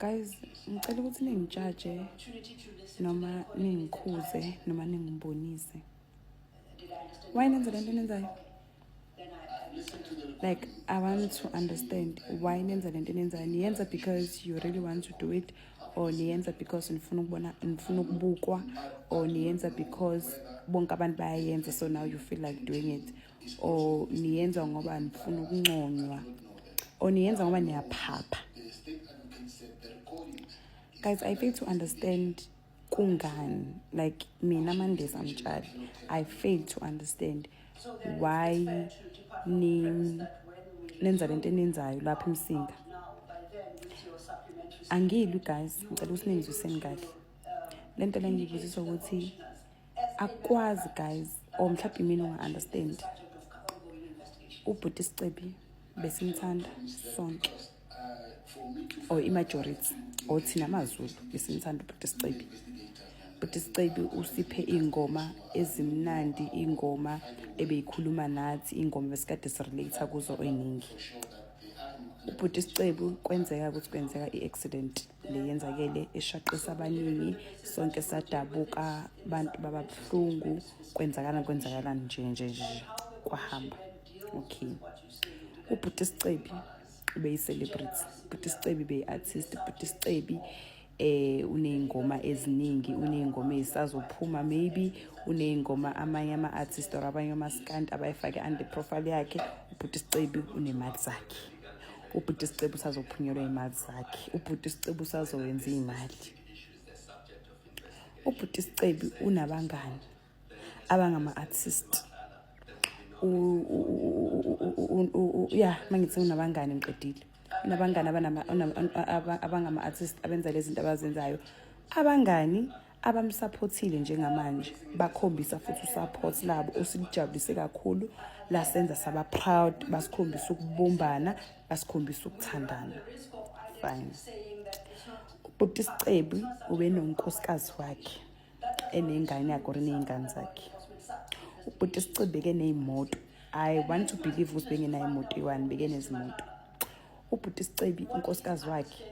Guys, ngicela ukuthi ningijaje noma ningikhuze noma ningibonise. Why nenza lento enenzayo? Like, I want to understand why nenza lento enenzayo. Niyenza because you really want to do it, or niyenza because nifuna ukubona, nifuna ukubukwa, or niyenza because bonke abantu bayayenza, so now you feel like doing it, or niyenza ngoba nifuna ukunconywa, or niyenza ngoba niyaphapha? Guys, I fail to understand kungani. Like, mina Mandisa Mtshali, I fail to understand why ni nenza lento enenzayo lapha eMsinga. Angilwi, guys, ngicela ukuthi ningizwiseni kahle. Lento le ngibuziswa ukuthi akwazi, guys, or mhlawumbe mina unga-understand. Ubhuti Sicebi besimthanda sonke, or i-majority, or thina amaZulu besimthanda ubhuti Sicebi. Bhuti Sicebi usiphe iy'ngoma ezimnandi, iy'ngoma ebeyikhuluma nathi, iy'ngoma besikade sirelate kuzo ey'ningi. Ubhuti Sicebu, kwenzeka ukuthi kwenzeka i-accident le yenzakele eshaqisa abaningi, sonke sadabuka, abantu bababuhlungu, kwenzakala kwenzakalani nje nje nje, kwahamba. Okay, ubhuti Sicebi ubeyi-celebrity, ubhuti Sicebi beyi-artist, ubhuti Sicebi uney'ngoma eziningi, uney'ngoma ey'sazophuma, maybe uney'ngoma amanye ama-artist or abanye omaskandi abayifake under profile yakhe. Ubhuti Sicebi unemali zakhe, ubhuti Sicebi usazophunyelwa iy'mali zakhe, ubhuti Sicebi usazowenza iy'mali, ubhuti Sicebi unabangani abangama-artist. Ya, mangithi unabangani, ngiqedile. Unabangani abangama-artist abenza lezi zinto abazenzayo, abangani abamsupportile njengamanje, bakhombisa futhi usupport labo osilujabulise kakhulu, lasenza saba proud, basikhombisa ukubumbana, basikhombisa ukuthandana. Fine. Ubhuti Sicebi ube nonkosikazi wakhe enengane yakhe or eney'ngane zakhe. Ubhuti Sicebi bekeney'moto. I want to believe ukuthi bengenayo imoto eyi-one, bekenezimoto. Ubhuti Sicebi, unkosikazi wakhe,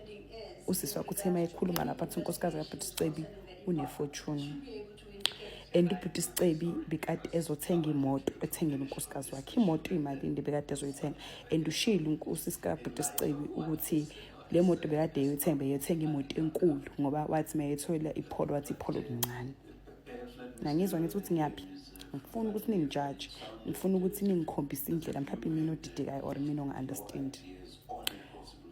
usisi wakhe uthe uma ekhuluma lapha, athi unkosikazi kabhuti Sicebi une-fortune, and ubhuti Sicebi bekade ezothenga imoto, ethengele unkosikazi wakhe imoto. Iyimalini bekade ezoyithenga? And ushilo usisi kabhuti Sicebi ukuthi le moto bekade eyothenga, beyothenga imoto enkulu, ngoba wathi mayethola iPolo, wathi iPolo lincane. Nangizwa ngithi ukuthi ngiyaphi. Ngifuna ukuthi ningijaje, ngifuna ukuthi ningikhombise indlela, mhlawumbe mina odidekayo or mina onga-understand.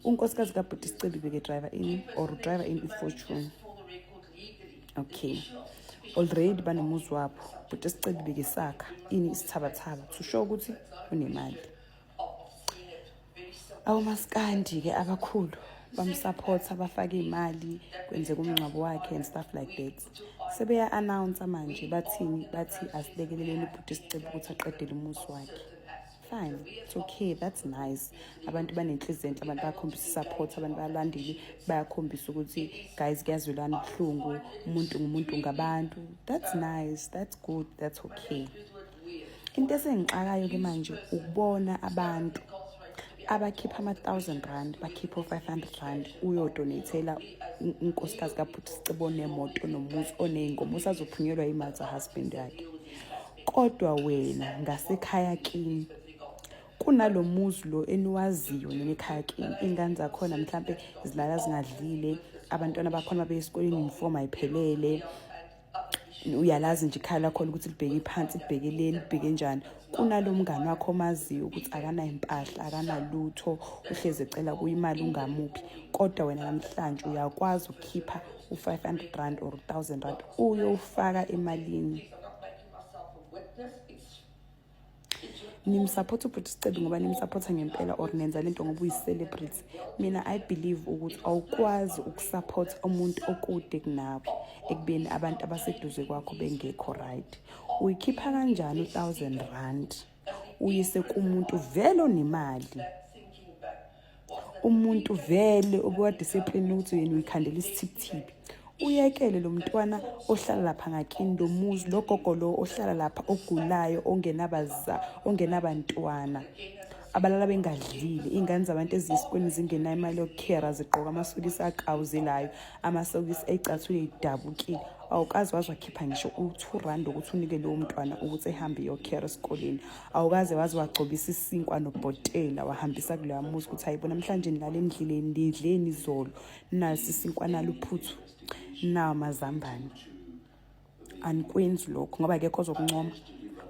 Unkosikazi kabhuti Sicebi beke-driver in or driver in iFortune. Okay, already banomuzi wabo. Bhuti Sicebi bekesakha ini, isithabathaba, to show ukuthi unemali. Awomaskandi-ke abakhulu bamsupport, abafake iy'mali, kwenzeka umngcwabo wakhe and stuff like that. Sebeya-announce manje, bathini? Bathi asilekeleleni ubhuti Sicebi ukuthi aqedele umuzi wakhe. Fine, it's okay, that's nice. Abantu banenhliziyo enhle, abantu bayakhombisa i-support, abantu bayalandile, bayakhombisa ukuthi, guys, kuyazwelana, ubuhlungu, umuntu ngumuntu ngabantu. That's nice, that's good, that's okay. Into esengixakayo-ke manje ukubona abantu abakhipha ama-R1000, bakhipha o-R500, uyodonatela unkosikazi kabhuti Sicebo onemoto nomuzi, oney'ngoma, usazophunyelwa imali za-husband yakhe, kodwa wena ngasekhaya kini kunalo muzi lo eniwaziyo nina ekhaya kini, iy'ngane zakhona mhlampe zilala zingadlile, abantwana bakhona babe esikoleni uniform ayiphelele, uyalazi nje ikhaya lakhona ukuthi libheke phansi, libheke le, libheke njani. Kunalo mngani wakho omaziyo ukuthi akanayo impahla, akanalutho, uhlezi ecela kuyo imali, ungamuphi, kodwa wena namhlanje uyakwazi ukukhipha u-R500 or R1000 uyofaka emalini. Nimsupport ubhuti Sicebi ngoba nimsupporta ngempela, or nenza lento ngoba uyi-celebrity? Mina I believe ukuthi awukwazi ukusupport umuntu okude kunawe ekubeni abantu abaseduze kwakho bengekho right. Uyikhipha kanjani u-R1000 uyise kumuntu vele onemali, umuntu vele obukade sepleni ukuthi yena uyikhandela isithibithibi, uyekele lo mntwana ohlala lapha ngakini, lo muzi, lo gogo lo ohlala lapha ogulayo, ongenabaza, ongenabantwana, Abalala bengadlile, iy'ngane zabantu eziyisikwini zingenayo imali yokukhera, zigqoka amasokisi akawuzelayo, amasokisi ey'cathulo ey'dabukile. Awukaze waze wakhipha ngisho u-R2 ukuthi unike lowo mntwana ukuthi ehambe iyokhera esikoleni. Awukaze waze wagcobisa isinkwa nobhotela wahambisa kuleya muzi ukuthi hayibo, namhlanje nilale endleleni, nidleni izolo, nasi isinkwa, nalo uphuthu, nawo amazambane. Anikwenzi lokho ngoba akekho ozokuncoma,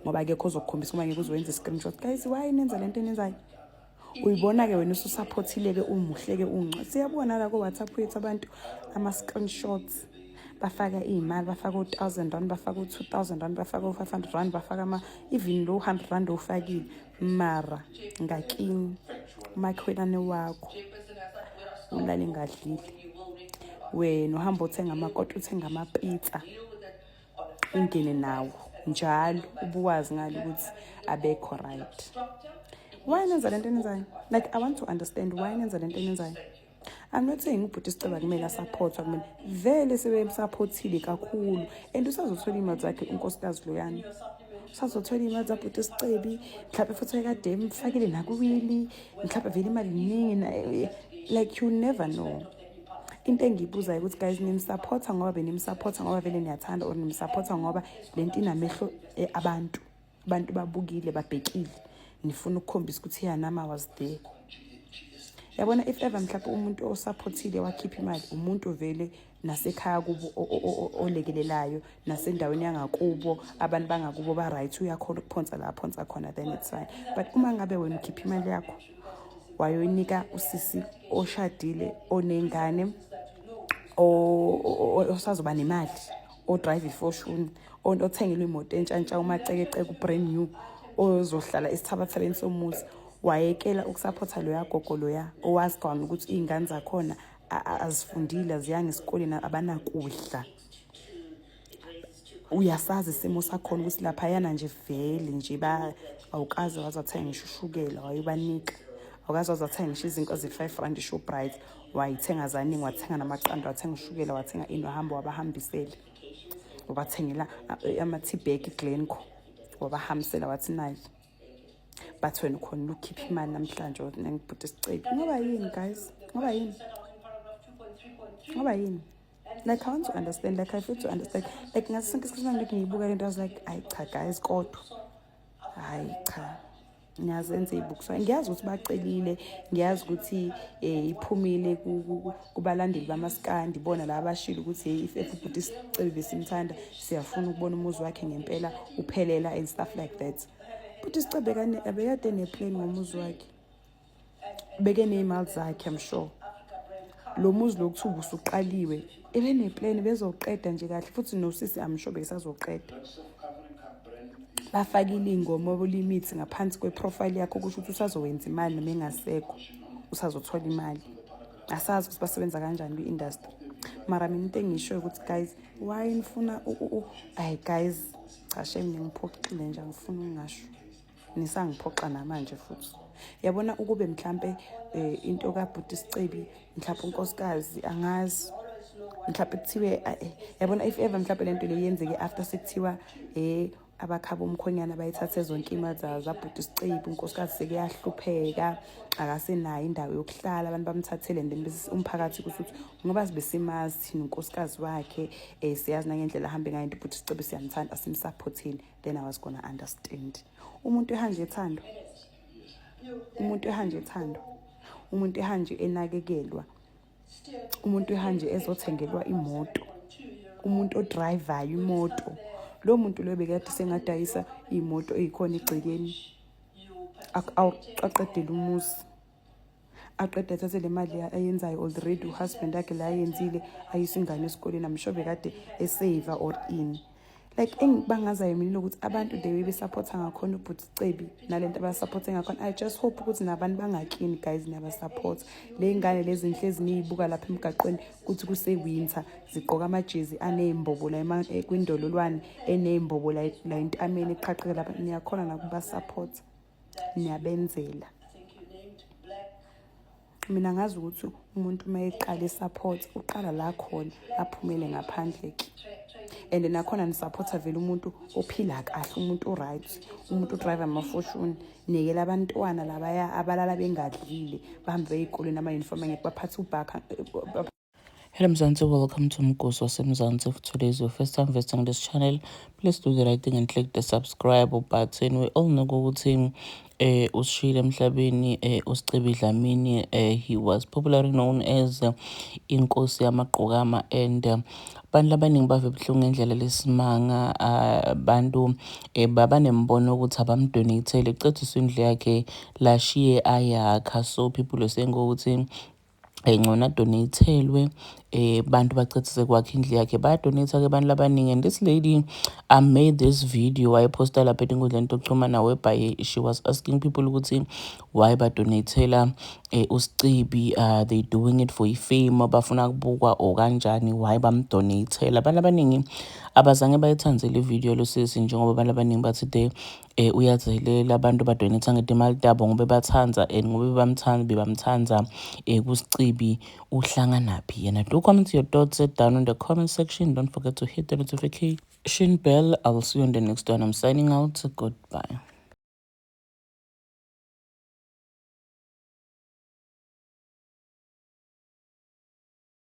ngoba akekho ozokukhombisa, uma ngeke uzowenza i-screenshot. Guys, why nenza lento enenzayo? Uyibona-ke wena ususaphothile-ke, umuhle-ke, unco. Siyabona la ko-WhatsApp wethu abantu ama-screenshots, bafaka iy'mali, bafaka o-R1000, bafaka o-R2000, bafaka o-R500, bafaka ama even lo R100 owufakile. Mara ngakini umakhelwane wakho ulale ngadlile, wena uhamba uthenga amakota, uthenga amapizza, ungene nawo njalo, ubuwazi ngalo ukuthi abekho right. Why nenza lento enenzayo? Like, I want to understand why nenza lento enenzayo. I'm not saying ubhuti Siceba kumele asaphothwa, kumele vele sebemsaphothile kakhulu and usazothola iy'mali zakhe unkosikazi loyana, usazothola iy'mali zabhuti Sicebi, mhlawumbe futhi kade emfakile naku-will, mhlawumbe vele imali iningi. Like, you never know. Into engiyibuzayo ukuthi, guys, nimsaphotha ngoba benimsaphotha ngoba vele niyathanda, or nimsaphotha ngoba le nto inamehlo abantu, abantu babukile, babhekile, nifuna ukukhombisa ukuthi ya, nami I was there? Yabona, if ever mhlawumbe umuntu osaphothile wakhipha imali, umuntu vele nasekhaya kubo olekelelayo, nasendaweni yangakubo, abantu bangakubo ba-right, uyakhona ukuphonsa la aphonsa khona, then it's fine. But uma ngabe wena ukhipha imali yakho wayoyinika usisi oshadile, onengane, osazoba nemali, o-drive i-Fortuner, othengelwe imoto entshantsha, umacekeceke, u-brand new, ozohlala esithabathabeni somuzi, wayekela ukusaphotha loya gogo loya owazi khona ukuthi iy'ngane zakhona azifundile, aziyanga esikoleni, abanakudla, uyasazi isimo sakhona ukuthi laphayana nje vele nje ba awukaze waze wathenga ngisho ushukela wayobanika, awukaze waze wathenga ngisho izinto ze-R5 iShoprite, wayithenga zaningi, wathenga namaqanda, wathenga ushukela, wathenga ini, wahamba wabahambisela, wabathengela ama-tea bag Glenco, wabahambisela, wathi nayi. But wena ukhona ukukhipha imali namhlanje ngibhuti Sicebi ngoba yini, guys? Ngoba yini? Ngoba yini? Like, I want to understand. Like, I feel to understand. Like, ngaso sonke isikhathi ngilokhu ngiyibuka lento, I was like, "Ayi cha, guys, kodwa hayi cha, niyazenza iy'bukiswayo." Ngiyazi ukuthi bacelile, ngiyazi ukuthi iphumile kubalandeli bamaskandi, bona la abashilo ukuthi hey, if ubhuti Sicebi besimthanda, siyafuna ukubona umuzi wakhe ngempela uphelela and stuff like that. Bhuti Sicebi abekade ne-plan ngomuzi wakhe, beke ney'mali zakhe. I'm sure lo muzi lo kuthiwa usuqaliwe, ebe-neplan, bezoqeda nje kahle futhi nosisi, I'm sure besazoqeda. Bafakile iy'ngoma limit ngaphansi kwe-profile yakho, kusho ukuthi usazowenza imali noma engasekho, usazothola imali. Asazi ukuthi basebenza kanjani kwi-industry, mara mina into engishoyo ukuthi, guys, why nifuna ayi guys, cha shame, ningiphoxile nje, angifuni ukungasho, nisangiphoxa namanje futhi. Yabona, ukube mhlambe into kaBhuti Sicebi, mhlawumbe unkosikazi, angazi, mhlawumbe kuthiwe yabona, if ever mhlawumbe lento le yenzeke after sekuthiwa abakhaba umkhonyana bayithathe zonke imali zabhuti Sicebi, unkosikazi sekuyahlupheka, akasenayo indawo yokuhlala, abantu bamthathele, and then bese umphakathi kusho ukuthi ngoba sibe simazi thina unkosikazi wakhe, siyazi nangendlela ahambe ngayo into, ubhuti Sicebi siyamthanda, asimsaphotheni, then I was gonna understand. Umuntu ehanje ethandwa, umuntu ehanje ethandwa, umuntu ehanje enakekelwa, umuntu ehanje ezothengelwa imoto, umuntu odrayivayo imoto, lo muntu lo bekade sengadayisa iy'moto ey'khona egcekeni, aqedele umuzi, aqede athathe le mali ayenzayo already uhusband yakhe la ayenzile, ayise ingane esikoleni. I'm sure bekade esave or ini. Like, engibangazayo mina ukuthi abantu the way besupporta ngakhona ubhuti Cebi nalento abasupporte ngakhona, I just hope ukuthi nabantu bangakini, guys, niyabasupport le ngane lezi nhlezi niyibuka lapha emgaqweni kuthi kuse-winter zigqoka amajezi aney'mbobo la kwindololwane, eney'mbobo la la entameni, eqhaqheke lapha. Niyakhona nakubasupport, niyabenzela. Mina ngazi ukuthi umuntu uma eqala i-support uqala la khona, aphumele ngaphandle ke. And nakhona nisupporta vele umuntu ophila kahle, umuntu o-right, umuntu udrive ama-Fortuner. Nikela abantwana labaya abalala bengadlile, bahambe baye ey'kolweni ama-uniform angekho, baphathe ubhakha. Hello Mzansi, welcome to Mgosi waseMzansi. If today is your first time visiting this channel, please do the right thing and click the subscribe button. We all know ukuthi usishiyile emhlabeni uSicebi Dlamini. He was popularly known as Inkosi Yamagqokama and abantu abaningi bave buhlungu ngendlela lesimanga. Abantu baba nembono ukuthi abamdonatele kucediswe indlu yakhe lashiye ayakha. So people are saying ukuthi ngcono adonatelwe bantu bacedzise kwakhe indlu yakhe. Bayadonate ke abantu labaningi, and this lady made this video, wayiphosta lapha etinkundleni tokuxhumana, whereby she was asking people ukuthi why badonatela uSicebi. They doing it for ifame, bafuna kubukwa or kanjani? Why bamdonatela? Abantu abaningi abazange bayithanze le video losisi, njengoba abantu abaningi bathi de uyadzelela, abantu badonate ngetimali tabo ngoba bathandza and ngoba bamthanda, bebamthandza. KuSicebi uhlanganaphi yena? Do comment your thoughts down in the comment section. Don't forget to hit the notification bell. I will see you on the next one. I'm signing out. Goodbye.